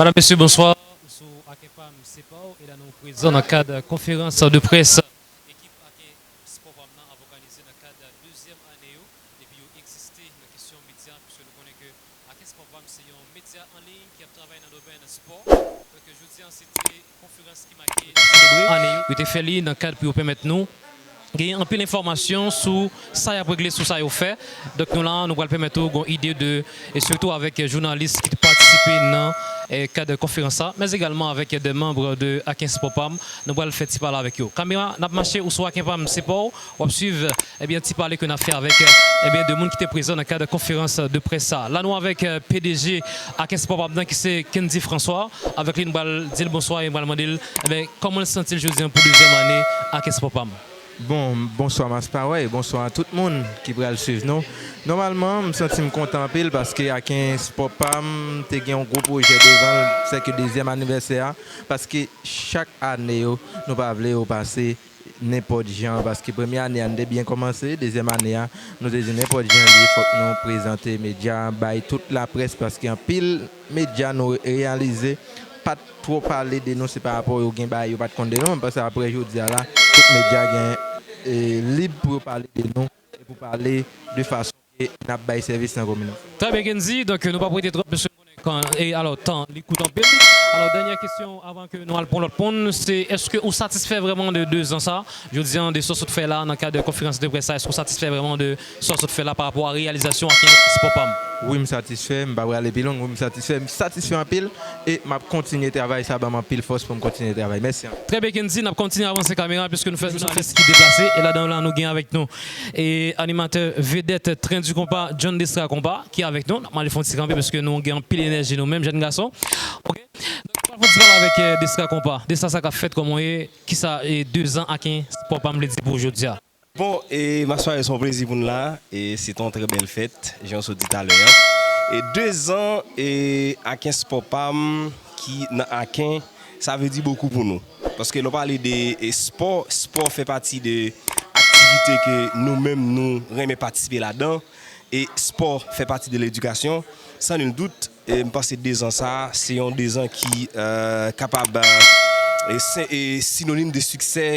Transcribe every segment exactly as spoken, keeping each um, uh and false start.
Madam, mesye, bonswa. Ou sou Aken Pam, se pa w, e la nou prezan nan kad konferans de près ekip Aken Spò Pam nan ap òganize nan kad dezyèm ane yo depi yo egziste nan kesyon medya, piske nou konnen ke Aken Spò Pam se yon medya an liy ki ap travay nan domèn spò. Donk, jodi a, se te konferans ki make selebre ane yo. Yo te fè li nan kad pou yo pèmèt nou genyen anpil enfòmasyon sou sa y ap regle, sou sa yo fè. Donk, nou la, nou pral pèmèt ou gon ide de, e sitou avèk jounalis ki te patisipe nan eh, kad konferans sa, men egalman avèk de manm de Aken Spò Pam, nou pral fè ti pale avèk yo. Kamera, n ap mache ou sou Aken Pam, se pa w, w ap swiv, ebyen, ti pale ke n ap fè avèk, ebyen, de moun ki te prezan nan kad konferans de près sa. La, nou avèk, eh, P D G Aken Spò Pam nan, ki se Kendy François. Avèk li, nou pral di l bonswa e nou pral mande l, ebyen, kòman l santi l jodi a pou dezyèm ane Aken Spò Pam. Bon, bonswa Mass Power e bonswa a tout moun ki pral swiv nou. Nòmalman, m santi m kontan anpil paske Aken Spò Pam te gen yon gwo pwojè devan l, sèke dezyèm anivèsè a, paske chak ane yo, nou pa vle yo pase nenpòt jan, paske premye ane a, nou te byen kòmanse, dezyèm ane a, nou te di nenpòt jan l ye, fòk nou prezante medya, bay tout laprès, paske anpil medya nou reyalize pa t twò pale de nou, se pa rapò yo gen bagay yo pa t konn de nou, men paske apre jodi a la, tout medya gen, e, lib pou yo pale de nou, e pou pale de fason ke n ap bay sèvis nan kominote. Trè byen, Kendy. Donk, nou p ap rete twòp, paske nou konnen kan, e, alò, tan, li kout anpil. Alò, dènyè kesyon avan ke nou al pran lòt moun, se èske ou satisfè vrèman de dezan sa, jodi a, de sa w sot fè la, nan kad konferans de près sa, èske ou satisfè vrèman de sa w sot fè la pa rapò a reyalizasyon Aken Spò Pam? Wi, m satisfè, m pa prale pi long, wi, m satisfè, m satisfè anpil, e m ap kontinye travay, sa ban m anpil fòs pou m kontinye travay. Mèsi anpil. Trè byen, Kendy, n ap kontinye avanse kamera, piske nou fè jounalis ki deplase, e ladan la, nou gen avèk nou, e animatè vedèt Tren di Konpa, John Destra Konpa, ki avèk nou. N ap mande fè yon ti kanpe, piske nou gen anpil enèji, nou menm, jèn gason. Ok? Donk, nou pral fè yon ti pale avèk, eh, Destra Konpa. Destra, sa k ap fèt, kòman w ye? Kisa, eh, dezan Aken Spò Pam vle di pou ou jodi a? Bon, e, Mass Power, se yon plezi pou n la, e se te yon trè bèl fèt, jan w sot di talè a. E dezan, e, Aken Spò Pam ki nan Aken, sa vle di bokou pou nou. Paske lè w pale de, e, spò, spò fè pati de aktivite ke nou menm nou renmen patisipe ladan, e spò fè pati de ledikasyon. San nil dout, e, m panse dezan sa a, se yon dezan ki, e, kapab, e, e, se, e, sinonim de siksè,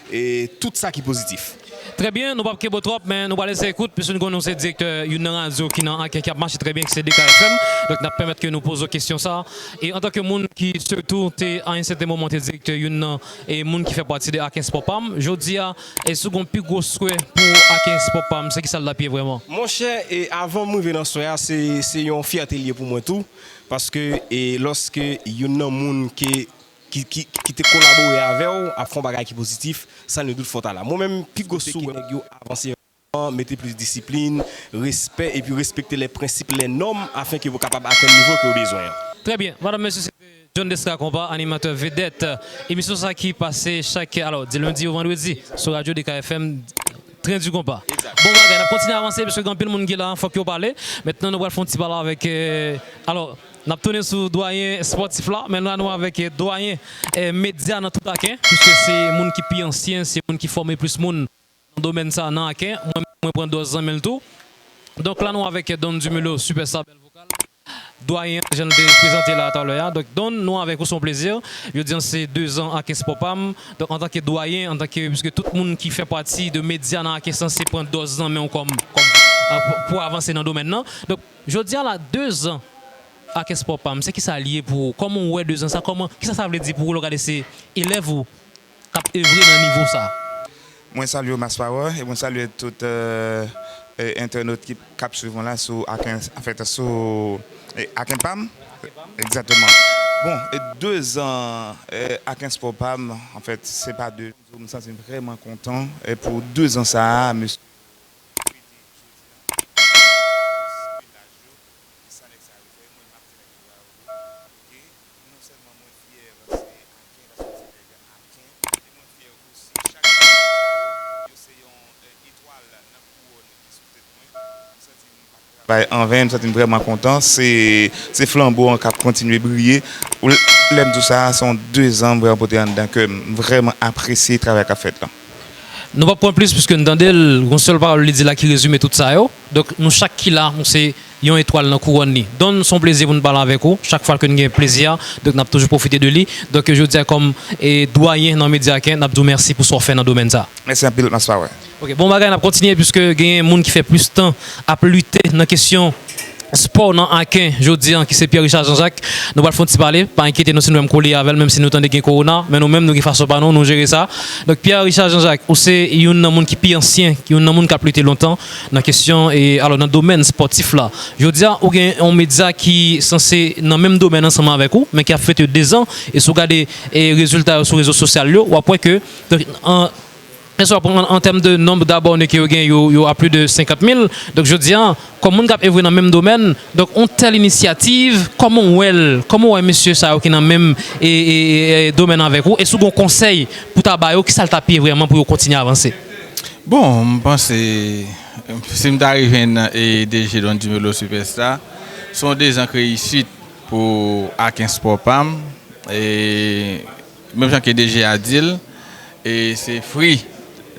e tout sa ki pozitif. Trè byen, nou p ap kenbe w twòp, men nou pral eseye kout, piske nou konnen w se direktè youn nan radyo ki nan Aken, ki ap mache trè byen, ki se D K F M. Donk, n ap pèmèt ke nou poze w kesyon sa a. E antanke moun ki, sitou, te, a yon sèten moman, te direktè youn nan, e moun ki fè pati de Aken Spò Pam, jodi a, èske w gon pi gwo swè pou Aken Spò Pam, se kisa l t ap ye vrèman? Monchè, e avan m rive nan swè a, se, se yon fyète l ye pou mwen tou, paske, e lòske youn nan moun ke ki, ki, ki te kolabore avè w ap fè yon bagay ki pozitif, san nil dout fò w ta la. Mwen menm, pi gwo swè ke nèg yo avanse, mete plis disiplin, respè, epi respekte les principes, les normes, afin ke yo kapab atenn nivo ke yo bezwen an. Trè byen. Madanm, mesye, se te John Destra Konpa, animatè vedèt emisyon sa ki pase chak, alò, di lendi o vandredi, sou radyo D K F M, Tren di Konpa. Egzak. Bon bagay, n ap kontinye avanse, paske gen anpil moun ki la, fòk yo pale. Mentnan, nou pral fè yon ti pale avèk, eh, alò, n ap tounen sou dwayen espòtif la, men la nou avèk, eh, dwayen, eh, medya nan tout Aken, piske se moun ki pi ansyen, se moun ki fòme plis moun nan domèn sa nan Aken. Mwen, mwen pran dòz nan men l tou. Donk la nou avèk, eh, Don Dumelo, sipèsta bèl vokal. Dwayen an, jan l te prezante la talè a. Donk, Don, nou avèk ou, se yon plezi. Jodi a, se dezan Aken Spò Pam. Donk, antanke dwayen, antanke, piske tout moun ki fè pati de medya nan Aken sanse pran dòz nan men w kòm, kòm, eh, pou, pou avanse nan domèn nan. Donk, jodi a la, dezan Aken Spò Pam, se kisa l ye pou ou? Kòman w wè dezan sa? Kòman, kisa sa vle di pou ou lè w gade se elèv ou k ap evre nan nivo sa? Mwen salye w, Mass Power, e mwen salye tout, euh, euh, entènot ki, k ap swiv mwen la sou Aken, anfèt, sou, eh, Aken Pam. Egzakteman. Bon, e dezan, eh, Aken Spò Pam, anfèt, se pa de, m santi m vrèman kontan, e pou dezan sa a, mesye. Sa nèg sa yo fè, mwen, m ap di nèg yo bravo. Ok? Non sèlman mwen fyè paske Aken, paske m se nèg Aken, men mwen fyè osi chak nèg sa yo, yo se yon, eh, etwal nan kouwòn ki sou tèt mwen. M santi m p ap travay an ven, m santi m vrèman kontan. Se, se flanbo an k ap kontinye briye. Lè m di w sa, se yon dezan m ranpòte anndan kè m. M vrèman apresye travay k ap fèt la. Nou p ap pran plis piske n tande l, gon sèl pawòl li di la ki rezime tout sa yo. Donk, nou chak ki la, nou se yon etwal nan kouwòn li. Don, se yon plezi pou n pale avèk ou chak fwa ke n gen plezi a. Donk, n ap toujou pwofite de li. Donk, jodi a, kòm e dwayen nan medya Aken, n ap di w mèsi pou sa w fè nan domèn sa. Mèsi anpil, Mass Power. Ok, bon bagay, n ap kontinye, piske genyen moun ki fè plis tan ap lite nan kesyon spò nan Aken jodi a, ki se Pierre Richard Jean-Jacques. Nou pral fè yon ti pale, pa enkyete nou si nou menm kole avè l, menm si nou tande gen kowona, men nou menm nou gen fason pa nou, nou jere sa. Donk, Pierre Richard Jean-Jacques, ou se youn nan moun ki pi ansyen, youn nan moun k ap lite lontan nan kesyon, e, alò, nan domèn spòtif la. Jodi a, ou gen yon medya ki sanse nan menm domèn ansanm avèk ou, men ki ap fete de zan, e si w gade, e, rezilta yo sou rezo sosyal yo, w ap wè ke, donk, an, Èske w ap pran an tèm de nonb dabòne ke yo gen, yo, yo a plis de senkant mil. Donk, jodi a, kòm moun k ap evre nan menm domèn, donk, yon tèl inisyativ, kòman w wè l? Kòman w wè mesye sa yo ki nan menm e, e, e, e domèn avèk ou? Èske w gen yon konsèy pou ta ba yo? Kisa l ta ap ye vrèman pou yo kontinye avanse? Bon, m panse, si m ta rive nan e D G Don Dumelo Superstar, se yon de zan k reyisit pou Aken Spò pa m. E, menm jan ke D G a di l, e se fri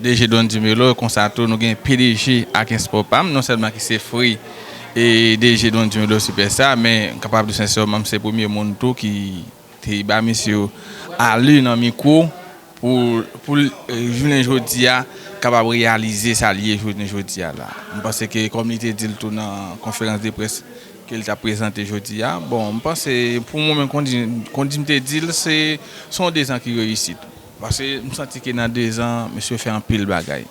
D G Don Dumelo, konsa tou nou gen P D G Aken Spò pa m, non sèlman ki se fri e D G Don Dumelo Superstar, men m kapab di sensèman, se premye moun tou ki te ba misye ali nan mikwo pou, pou l, e, jounen jodi a, kapab reyalize sa l ye jounen jodi a la. M panse ke, kòm li te di l tou nan konferans de près ke l t ap prezante jodi a, bon, m panse, pou mwen menm, kon di, kon di m te di l, se, se yon de zan ki reyisit. Paske m santi ke nan de zan, mesye fè anpil bagay.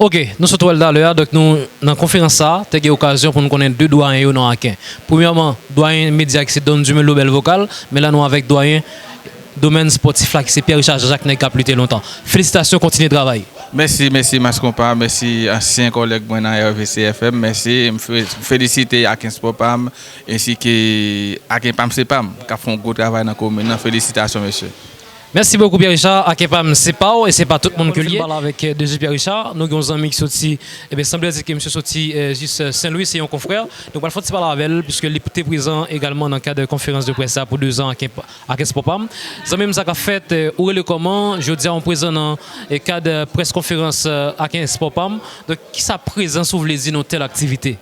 Ok, nou sot wè l talè a, donk nou, nan konferans sa a, te gen okazyon pou nou konnen de dwayen yo nan Aken. Premyèman, dwayen medya ki se Don Dumelo Bèl Vokal, men la nou avèk dwayen domèn spòtif la ki se Pierre Richard Jean-Jacques, nèg k ap lite lontan. Felisitasyon, kontinye travay. Mèsi, mèsi Mass Konpa, mèsi ansyen kòlèg mwen nan R V C F M, mèsi, m fe-, felisite Aken Spò pa m, ensi ke Aken pa m se pa m, k ap fè yon gwo travay nan komin nan, felisitasyon mesye. Mèsi bokou Pierre Richard, Aken pa m se pa w e se pa tout moun ke l ye. N ap pale avèk, e, D G Pierre Richard, nou gen yon zanmi ki soti, ebyen, sanble di ke misye soti, e, jis, e, Sen Lwi, se yon konfrè. Nou pral fè yon ti pale avè l, piske li te prezan egalman nan kad konferans de près sa pou de zan Aken, Aken Spò pa m. Zanmi m, sa k ap fèt, e, ou rele kòman? Jodi a, ou prezan nan, e, kad, e, près konferans, e, Aken Spò pa m. Donk, kisa prezans ou vle di nan tèl aktivite?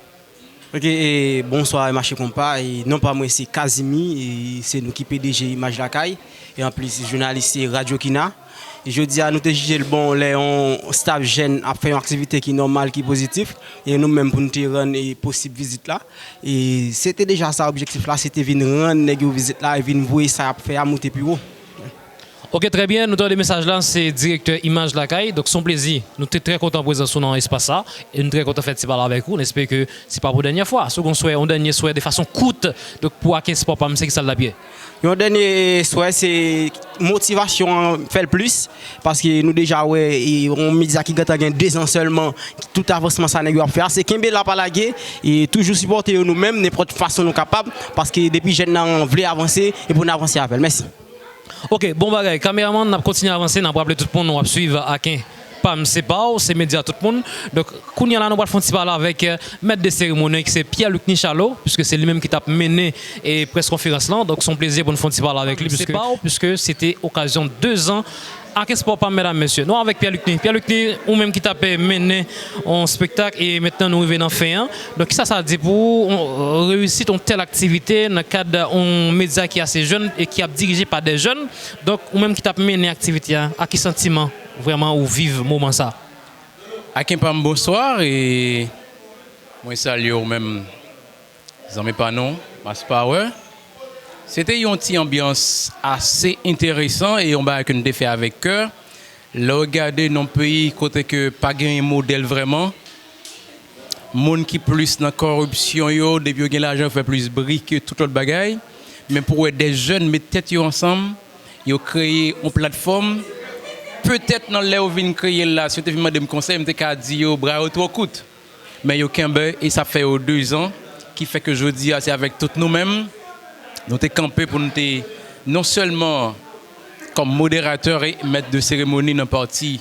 Ok, e, bonswa, Mass Konpa. E, non pa mwen se Kazimi, e, se nou ki P D G Imaj Lakay, e anplis jounalis se Radyo Kina. E jodi a, nou te jije l bon lè yon staff jèn ap fè yon aktivite ki nòmal, ki pozitif, e nou menm pou nou te rann, e, posib vizit la. E se te deja sa objektif la, se te vin rann nèg yo vizit la, e vin voye sa y ap fè a moute pi wo. Ok, trè byen, nou tande mesaj la, se direktè Imaj Lakay. Donk, se yon plezi. Nou te trè kontan prezans ou nan espas sa. E nou trè kontan fè ti pale avèk ou. Nou espere ke se pa pou dènyè fwa. Si w gen yon swè, yon dènye swè de fason kout, donk, pou Aken Spò pa m, se kisa l t ap ye? Yon dènye swè, se motivasyon an, fè l plis. Paske nou deja wè, e, yon medya ki gentan gen de zan sèlman, tout avansman sa nèg yo ap fè a, se kenbe la, pa lage, e toujou sipòte yo nou menm, nenpòt fason nou kapab. Paske depi jèn nan vle avanse, e pou n avanse avè l. Mèsi. Ok, bon bagay. Kameramann, n ap kontinye avanse, n ap raple tout moun, w ap swiv Aken pa m se pa w, se medya tout moun. Donk, kounye a la, nou pral fè yon ti pale avèk, e, mèt de seremoni, ki se Pierre Lucny Charlot, piske se li menm ki t ap mennen, e, près konferans lan. Donk, se yon plezi pou n fè yon ti pale avèk li, piske, piske se te okazyon de zan Aken Spò pa m, medam, mesye. Nou avèk Pierre Lucny. Pierre Lucny, ou menm ki t ap, e, mennen yon spektak, e mentnan nou rive nan fen an. Donk, kisa sa di pou ou, on, reyisit yon tèl aktivite nan kad yon medya ki ase jèn e ki ap dirije pa de jèn? Donk, ou menm ki t ap mennen aktivite a, ak ki santiman vrèman ou viv moman sa? Aken pa m, bonswa, e mwen salye w menm, zanmi pa nou, Mass Power. Se te yon ti anbyans ase enteresan e yon bagay ke nou te fè avèk kè. Lè w gade nan peyi kote ke pa genyen modèl vrèman, moun ki plis nan kòripsyon yo, depi yo gen lajan, yo fè plis bri ke tout lòt bagay. Men pou wè de jèn met tèt yo ansanm, yo kreye yon platfòm. Petèt nan lè yo vin kreye l la, si yo te vin mande m konsèy, m te ka di yo bra yo twò kout. Men yo kenbe, e sa fè yo de zan, ki fè ke jodi a, se avèk tout nou menm, nou te kanpe pou nou te, non sèlman kòm moderatè e mèt de seremoni nan pati,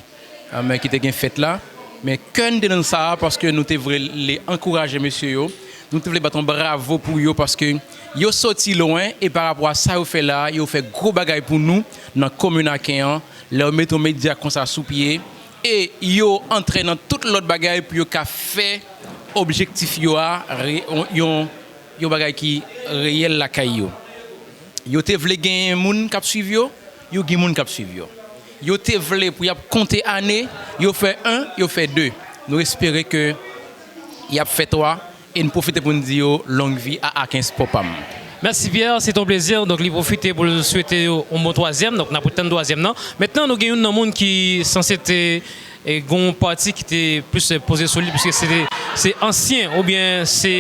e, men ki te gen fèt la, men kè n te nan sa a, paske nou te vle ankouraje mesye yo, nou te vle bat yon bravo pou yo, paske yo soti lwen, e pa rapò a sa yo fè la a, yo fè gwo bagay pou nou nan komin Aken an, lè yo mete yon medya konsa sou pye, e yo antre nan tout lòt bagay pou yo ka fè objektif yo a, re-, yon, yon, yon bagay ki reyèl lakay yo. Yo te vle genyen moun k ap swiv yo, yo gen moun k ap swiv yo. Yo te vle pou y ap konte ane, yo fè en, yo fè de. Nou espere ke y ap fè twa, e n pwofite pou n di yo long vi a Aken Spò Pam. Mèsi Pierre, se t on plezi. Donk li pwofite pou l swete yo yon bon twazyèm, donk n ap tann twazyèm nan. Mentnan nou gen youn nan moun ki sanse te e gen yon pati ki te plis poze sou li, piske se te, se ansyen, oubyen se,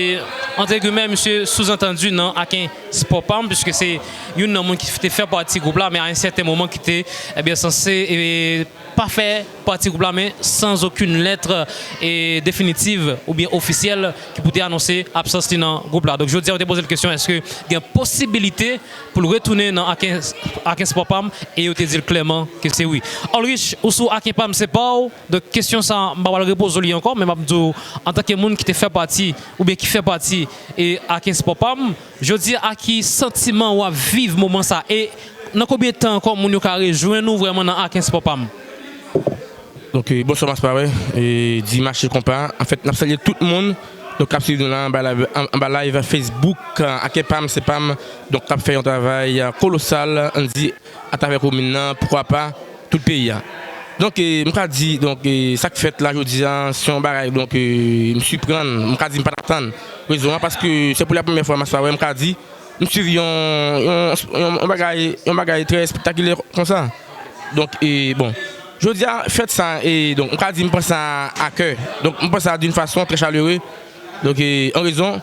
antre gimè, misye souzantandi nan Aken Spò Pam, piske se youn nan moun ki te fè pati gwoup la, men a yon sèten moman ki te, ebyen, sanse, e, pa fè pati gwoup la, men sans aucune lettre, e, définitive oubyen ofisyèl ki pou te anonse absans li nan gwoup la. Donk, jodi a, yo te poze l kesyon, èske gen posibilite pou l retounen nan Aken, Aken Spò Pam, e yo te di l klèman ke se wi. Ulrich, ou sou Aken Pam, se pa w. Donk, kesyon sa, m pa pral repoze w li ankò, men m ap di w, antanke moun ki te fè pati, oubyen ki fè pati, e Aken Spò Pam, jodi a, ki santiman w ap viv moman sa? E nan konbyen tan ankò moun yo ka rejwenn ou vrèman nan Aken Spò Pam? Donk, e, bonswa, Maspawè, e, di Mache Konpa. Anfèt, n ap salye tout moun, donk, k ap swiv nou la anba live, an-, anba live Facebook, e, Aken Pam, se Pam, donk, k ap fè yon travay, e, kolosal, ann di, atravè komin nan, poukwa pa, tout peyi a. Donk, e, m ka di, donk, e, sa k fèt la jodi a, se yon bagay, donk, e, m siprann, m ka di m pa t atann. Rezon an, paske se pou la premyè fwa, Maspawè, m ka di, m swiv yon, yon, yon, yon bagay, yon bagay trè espektakilè konsa. Donk, e, bon, jodi a, fèt sa, e, donk, m ka di m pran sa a kè. Donk, m pran sa d'une façon très chaleureux. Donk, e, an rezon,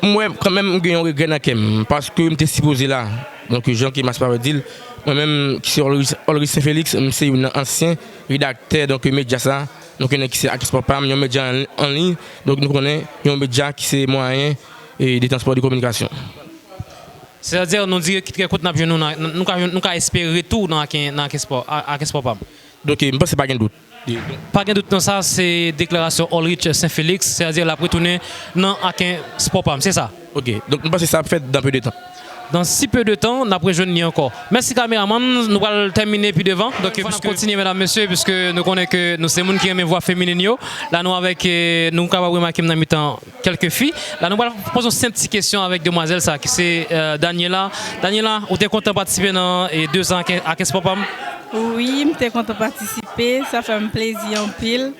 m wè kanmenm m gen yon regrè nan kè m, paske m te sipoze la. Donk, jan ke Maspawè di l, mwen menm, ki se Ulrich, Ulrich Saint Felix, m se youn nan ansyen redaktè, donk, medya sa. Donk, yon nèg ki se Aken Spò Pam, yon medya an, an liy. Donk, nou konnen yon medya ki se mwayen, e, de transpò, de kominikasyon. Sètadi, nou di ki trè kout n ap jwenn nou nan, nou ka, nou ka espere retou nan Aken, nan Aken Spò, a, Aken Spò Pam. Donk, e, m panse pa gen dout. Pa gen dout nan sa, se deklarasyon Ulrich Saint Felix, sètadi l ap retounen nan Aken Spò Pam, se sa? Ok, donk m panse sa ap fèt dans peu de temps. Dans si peu de temps, n ap rejwenn li ankò. Mèsi kameramann, nou pral tèmine pi devan. Donk, fò n ap kontinye, medam, mesye, piske nou konnen ke nou se moun ki renmen vwa feminen yo. La, nou avèk, e, nou kapab remake m nan mitan kèlke fi. La, nou pral poze yon senp ti kesyon avèk demwazèl sa, ki se, e, Daniela. Daniela, ou te kontan patisipe nan, e, dezan Aken, Aken Spò Pam? Wi, m te kontan patisipe. Sa fè m plezi anpil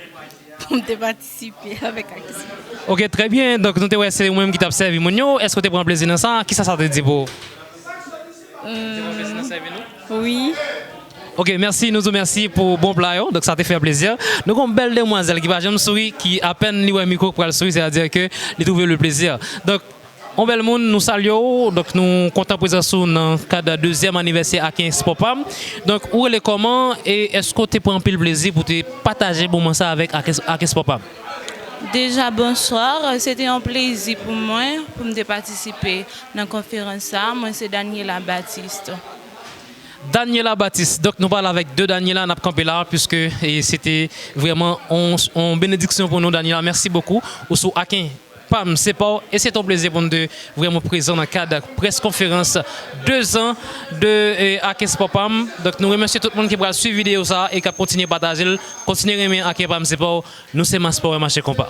pou m te patisipe avèk Aken Spò Pam. Ok, trè byen. Donk, nou te wè se ou menm ki t ap sèvi moun yo. Èske w te pran plezi nan sa? Kisa sa te di pou ou? Ou te pran plezi nan sèvi nou? Wi. Ok, mèsi, nou di w mèsi pou bon pla yo. Donk, sa te fè plezi. Nou gen yon bèl demwazèl ki pa janm souri, ki apèn li wè mikwo pral souri, sètadi ke li twouve le plezi. Donk, yon bèl moun, nou salye w. Donk, nou kontan prezans ou nan kad dezyèm anivèsè Aken Spò Pam. Donk, ou rele kòman e èske w te pran anpil plezi pou te pataje moman sa avèk Aken, Aken Spò Pam? Deja, bonswa. Se te yon plezi pou mwen, pou m te patisipe nan konferans sa. Mwen se Daniela Baptiste. Daniela Baptiste. Donk, nou pale avèk de Daniela, n ap kanpe la, piske, e, se te vrèman yon, yon benediksyon pou nou, Daniela. Mèsi bokou. Ou sou Aken Pam, se pa w. E se te yon plezi pou nou de vrèman prezan nan kad près konferans dezan de, e, Aken Spò Pam. Donk, nou remèsye tout moun ki pral swiv videyo sa a e k ap kontinye pataje l, kontinye renmen Aken Pam, se pa w. Nou se Maspawè Mache Konpa.